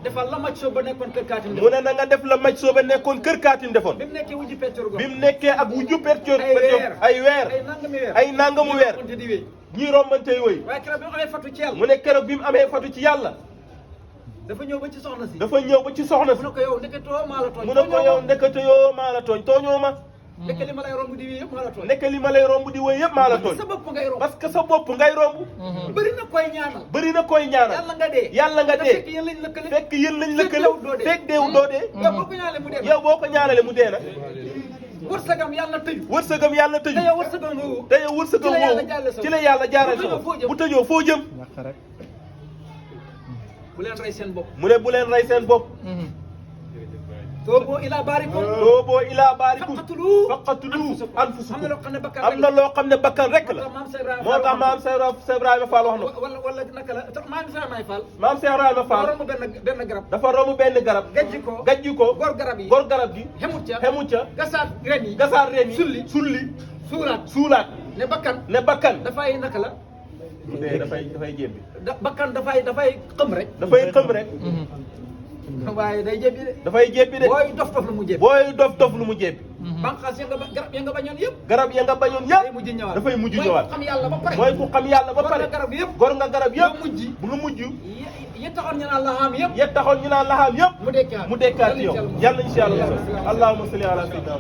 defal la maj soo ba nekkoon kër Kaatim mu ne na nga def la maj soo ba nekkoon kër Kaatim defoon. bi mu nekkee wujju peccor go. bi mu nekkee ak wujju peccor ay weer ay nangamu weer ñii rombante wéy. waaye keroog bi mu amee fatu ci yàlla. mu ne keroog bi mu amee fatu ci yàlla. dafa ñëw ba ci soxna si. dafa ñëw ba ci soxna si. mu ne ko yow ndeketoo maa la tooñ. mu ne ko yow ndeketoo maa la tooñ tooñoo ma. nekk li ma lay romb di wéy yëpp maa la tooñ. nekk li ma lay romb di wéy yëpp maa la tooñ. sa bopp ngay romb. parce que sa bopp ngay romb. bëri na koy ñaanal. bëri na koy ñaanal. yàlla nga dee. yàlla nga dee. fekk yéen lañ lëkkale. fekk yéen lañ lëkkale. fekk deewu doo dee. yow boo ko ñaanalee mu dee. yow boo ko ñaanalee mu dee nag. wërsëgam yàlla tëju. wërsëgam yàlla tëju. te yow wërsëgam woowu. te yow wërsëgam woowu ci la yàlla jaaral sa bu tëjoo foo jëm. bu leen rey seen bopp. mu ne bu leen rey seen bopp. Toobo ila baarikum. Toobo ila baarikum. faqatulu anfusakum. am na loo xam ne bakkan rek la. am na loo xam ne bakkan rek la. moo tax maam Cheikh Ibrahima Fall wax na ko. wala naka la maam Cheikh Ibrahima Fall. maam Cheikh Ibrahima Fall. dafa romb benn garab. dafa romb benn garab. gajji ko gor garab yi. gor garab gi. xemut ca. gasaat ren yi. sulli. suulaat. ne bakkan. dafay naka la. dafay jébbi. bakkan dafay xëm rek. dafay xëm rek. waaye day jébbi de. dafay jébbi de. booy dof lu mu jébbi. booy dof lu mu jébbi. banqaas garab ya nga bañoon yëpp. garab ya nga bañoon yëpp. dafay mujj ñëwaat. mooy ku xam yàlla ba pare. gor nga garab yëpp. bu nga mujj. ya taxoon ñu naan laxaam yëpp. ya taxoon ñu naan laxaam yëpp. mu dekkaat ci yow. yàlla incha allah. allahumma salli ala sayyidina